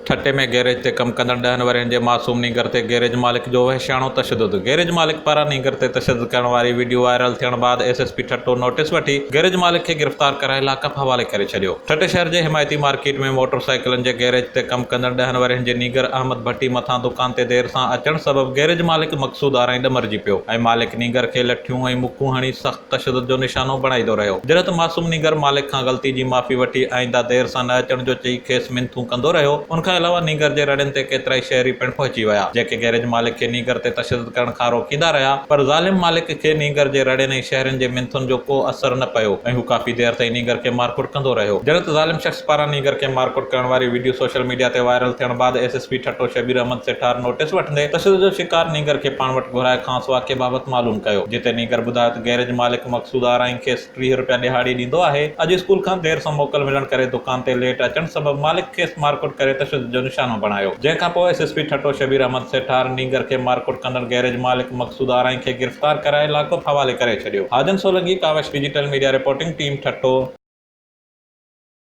ٺٽي ۾ garage تي ڪم ڪندڙ ڏهن ورهين جي معصوم نينگر تي گيريج مالڪ جو وحشياڻو تشدد، گيريج مالڪ پاران نينگر تي تشدد ڪرڻ واري وڊيو وائرل ٿيڻ بعد S S P Thatta notice وٺي گيريج مالڪ کي گرفتار ڪرائي لاڪپ حوالي ڪري ڇڏيو. ٺٽي شهر جي حمايتي مارڪيٽ ۾ موٽر سائيڪلن جي گيريج تي ڪم ڪندڙ ڏهن ورهين جي نينگر احمد ڀٽي مٿان دڪان تي دير سان اچڻ سبب گيريج مالڪ مقصود آرائين ڏمرجي پيو ۽ مالڪ نينگر کي لٺيون ۽ مڪون هڻي سخت تشدد جو نشانو بڻائيندو رهيو. جڏهن ته معصوم نينگر مالڪ کان غلطي جي معافي وٺي آئنده دير سان نه اچڻ جو چئي کيس منٿون ڪندو رهيو. ان کان علاوه نينگر جي رڙين تي ڪيترائي شهري پڻ پهچي ويا، جيڪي گيريج مالڪ کي نينگر تي تشدد ڪرڻ کان روڪيندا رهيا، پر ظالم مالڪ کي نينگر جي رڙين ۽ شهرين جي منٿن جو ڪو اثر نه پيو ۽ هو ڪافي دير تائين نينگر کي مارڪٽ ڪندو رهيو. جڏهن ته ظالم شخص پاران نينگر کي مارڪٽ ڪرڻ واري وڊيو سوشل ميڊيا تي وائرل ٿيڻ بعد S S P Thatta Shabbir Ahmed Sethar notice وٺندي تشدد جو شڪار نينگر کي پاڻ وٽ گهرائي کانئس واقعي بابت معلوم ڪيو جتي نينگر ٻڌايو ته گيريج مالڪ مقصود آرائين کيس 30 رپيا ڏهاڙي ڏيندو آهي اڄ اسڪول کان دير سان موڪل ملڻ ڪري دڪان تي ليٽ اچڻ سبب مالڪ کيس مارڪٽ ڪري تشدد جو نشانو بڻايو جنهن کانپوء S S P Thatta Shabbir Ahmed Sethar نينگر کي مارڪٽ ڪندڙ گيريج مالڪ مقصود آرائين کي گرفتار ڪرائي لاڪپ حوالي ڪري ڇڏيو. Hajan Solangi, Kawish digital media reporting team, Thatta.